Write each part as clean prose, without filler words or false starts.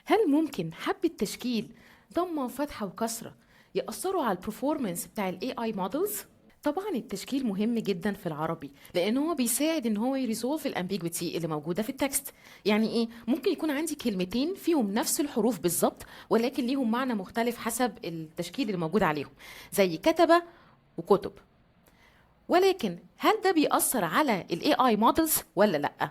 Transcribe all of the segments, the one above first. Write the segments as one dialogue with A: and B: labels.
A: هل ممكن حبة تشكيل، ضمة وفتحة وكسرة، يأثروا على ال performance بتاع ال AI models؟ طبعا التشكيل مهم جدا في العربي، لان هو بيساعد ان هو ي resolve ال ambiguity اللي موجودة في ال text. يعني ايه؟ ممكن يكون عندي كلمتين فيهم نفس الحروف بالظبط، ولكن ليهم معنى مختلف حسب التشكيل اللي موجود عليهم، زي كتب وكتب. ولكن هل ده بيأثر على ال AI models ولا لا؟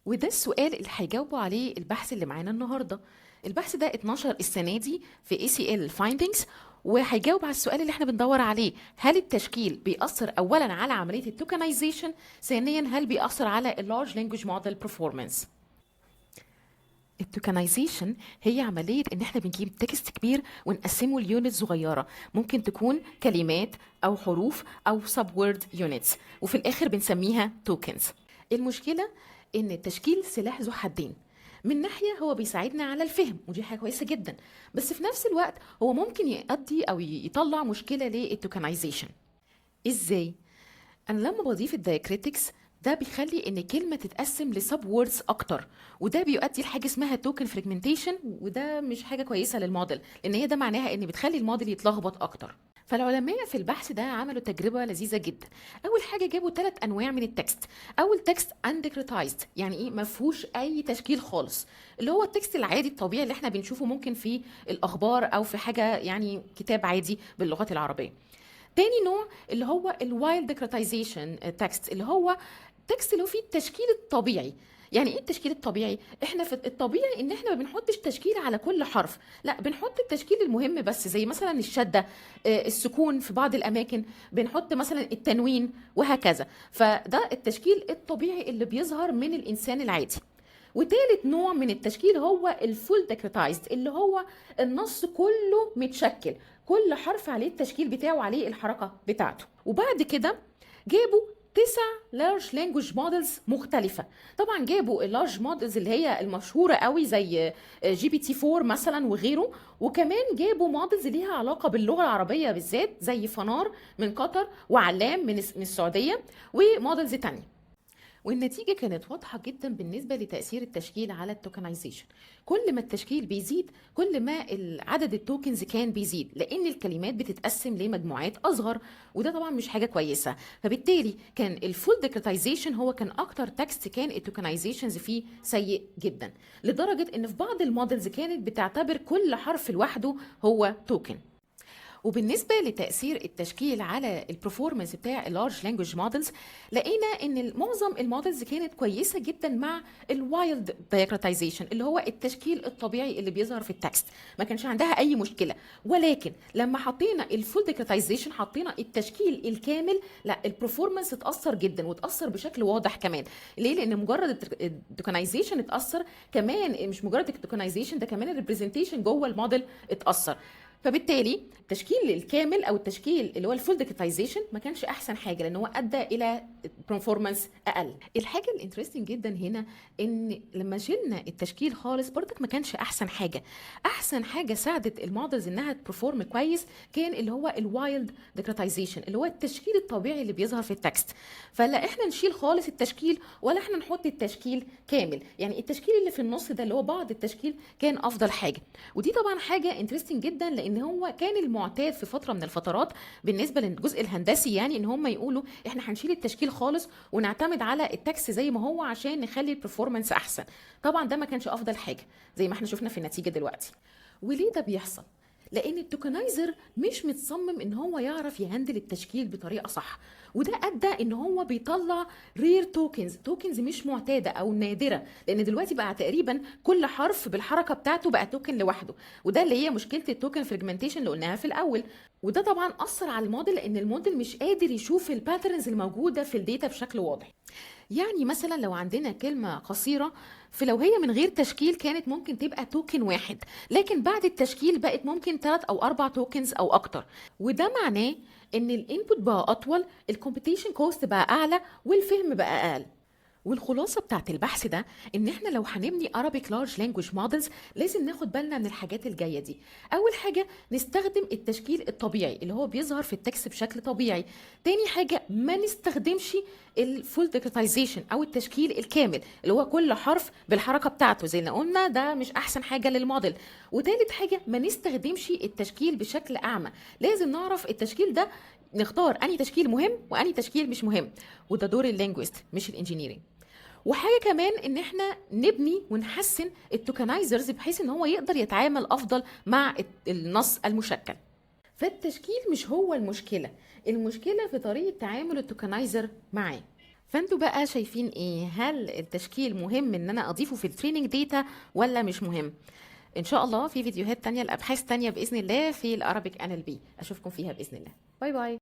A: وده السؤال اللي هيجاوبوا عليه البحث اللي معانا النهارده. البحث ده اتنشر السنة دي في ACL Findings، وهيجاوب على السؤال اللي احنا بندور عليه: هل التشكيل بيأثر اولا على عملية ال tokenization؟ ثانيا، هل بيأثر على ال large language model performance؟ ال tokenization هي عملية إن إحنا بنجيب text كبير ونقسمه ل unit صغيرة، ممكن تكون كلمات أو حروف أو subword units، وفي الآخر بنسميها tokens. المشكلة إن التشكيل سلاح ذو حدين. من ناحية هو بيساعدنا على الفهم، ودي حاجة كويسة جدا، بس في نفس الوقت هو ممكن يؤدي أو يطلع مشكلة لل tokenization. إزاي؟ انا لما بضيف ال diacritics، ده بيخلي ان الكلمة تتقسم ل subwords اكتر، وده بيؤدي لحاجة اسمها token fragmentation، وده مش حاجة كويسة للموديل، لان هي ده معناها ان بتخلي الموديل يتلخبط اكتر. فالعلماء في البحث ده عملوا تجربة لذيذة جدا. أول حاجة، جابوا ثلاث أنواع من ال text. أول text undiacritized. يعني إيه؟ ما فيهوش أي تشكيل خالص، اللي هو ال text العادي الطبيعي اللي احنا بنشوفه ممكن في الأخبار أو في حاجة، يعني كتاب عادي باللغة العربية. تاني نوع اللي هو ال wild diacritization text، اللي هو text اللي هو فيه التشكيل الطبيعي. يعني ايه التشكيل الطبيعي؟ احنا في الطبيعي ان احنا ما بنحطش تشكيل على كل حرف، لا، بنحط التشكيل المهم بس، زي مثلا الشده، السكون في بعض الاماكن، بنحط مثلا التنوين وهكذا. فده التشكيل الطبيعي اللي بيظهر من الانسان العادي. وتالت نوع من التشكيل هو ال full diacritized، اللي هو النص كله متشكل، كل حرف عليه التشكيل بتاعه، عليه الحركة بتاعته. وبعد كده جابوا تسع large language models مختلفة. طبعا جابوا ال large models اللي هي المشهورة قوي، زي GPT 4 مثلا وغيره، وكمان جابوا models ليها علاقة باللغة العربية بالذات، زي فنار من قطر وعلام من السعودية و models تانية. والنتيجة كانت واضحة جدا بالنسبة لتأثير التشكيل على ال tokenization. كل ما التشكيل بيزيد، كل ما عدد ال tokens كان بيزيد، لأن الكلمات بتتقسم لمجموعات أصغر، وده طبعا مش حاجة كويسة. فبالتالي كان ال full diacritization هو كان أكتر text كان ال tokenizations فيه سيء جدا، لدرجة إن في بعض ال models كانت بتعتبر كل حرف لوحده هو token. وبالنسبة لتأثير التشكيل على ال performance بتاع ال large language models، لقينا ان معظم ال models كانت كويسة جدا مع ال wild diacritization، اللي هو التشكيل الطبيعي اللي بيظهر في ال text، ما كانش عندها اي مشكلة. ولكن لما حطينا ال full diacritization، حطينا التشكيل الكامل، لا، ال performance اتأثر جدا واتأثر بشكل واضح كمان. ليه؟ لان مجرد ال tokenization اتأثر كمان، مش مجرد ال tokenization، ده كمان ال representation جوه الموديل اتأثر. فبالتالي التشكيل الكامل او التشكيل اللي هو ال full diacritization ما كانش احسن حاجه، لان هو ادى الى performance اقل. الحاجة ال interesting جدا هنا ان لما شلنا التشكيل خالص، برضك ما كانش احسن حاجه. احسن حاجة ساعدت ال models انها ت perform كويس كان اللي هو ال wild diacritization، اللي هو التشكيل الطبيعي اللي بيظهر في ال text. فلا احنا نشيل خالص التشكيل ولا احنا نحط التشكيل كامل، يعني التشكيل اللي في النص ده، اللي هو بعض التشكيل، كان افضل حاجه. ودي طبعا حاجة interesting جدا، لان هو كان المعتاد في فترة من الفترات بالنسبة للجزء الهندسي، يعني ان هم يقولوا احنا هنشيل التشكيل خالص ونعتمد على ال text زي ما هو عشان نخلي ال performance احسن. طبعا ده ما كانش افضل حاجة زي ما احنا شفنا في النتيجة دلوقتي. وليه ده بيحصل؟ لان ال tokenizer مش متصمم ان هو يعرف ي handle التشكيل بطريقة صح، وده ادى ان هو بيطلع rare tokens، tokens مش معتادة او نادره، لان دلوقتي بقى تقريبا كل حرف بالحركة بتاعته بقى token لوحده، وده اللي هي مشكلة ال token fragmentation اللي قلناها في الاول. وده طبعا اثر على الموديل، لان الموديل مش قادر يشوف ال patterns الموجودة في ال data بشكل واضح. يعني مثلا لو عندنا كلمة قصيرة، فلو هي من غير تشكيل كانت ممكن تبقى token واحد، لكن بعد التشكيل بقت ممكن ثلاث او اربع tokens او اكتر. وده معناه ان ال input بقى اطول، ال computation cost بقى اعلى، والفهم بقى اقل. والخلاصة بتاعت البحث ده ان احنا لو هنبني Arabic Large Language Models لازم ناخد بالنا من الحاجات الجاية دي. اول حاجة، نستخدم التشكيل الطبيعي اللي هو بيظهر في ال text بشكل طبيعي. تاني حاجه، ما نستخدمش ال full diacritization او التشكيل الكامل اللي هو كل حرف بالحركة بتاعته، زي ما قلنا ده مش احسن حاجة للموديل. وتالت حاجه، ما نستخدمش التشكيل بشكل اعمى، لازم نعرف التشكيل ده، نختار انهي تشكيل مهم وانهي تشكيل مش مهم، وده دور ال linguist مش ال engineering. وحاجه كمان، ان احنا نبني ونحسن ال tokenizers بحيث ان هو يقدر يتعامل افضل مع النص المشكل. فالتشكيل مش هو المشكله، المشكلة في طريقه تعامل ال tokenizer معاه. فانتوا بقى شايفين ايه؟ هل التشكيل مهم ان انا اضيفه في ال training data ولا مش مهم؟ ان شاء الله في فيديوهات تانية لابحاث تانية باذن الله في ال Arabic NLP، اشوفكم فيها باذن الله. bye bye.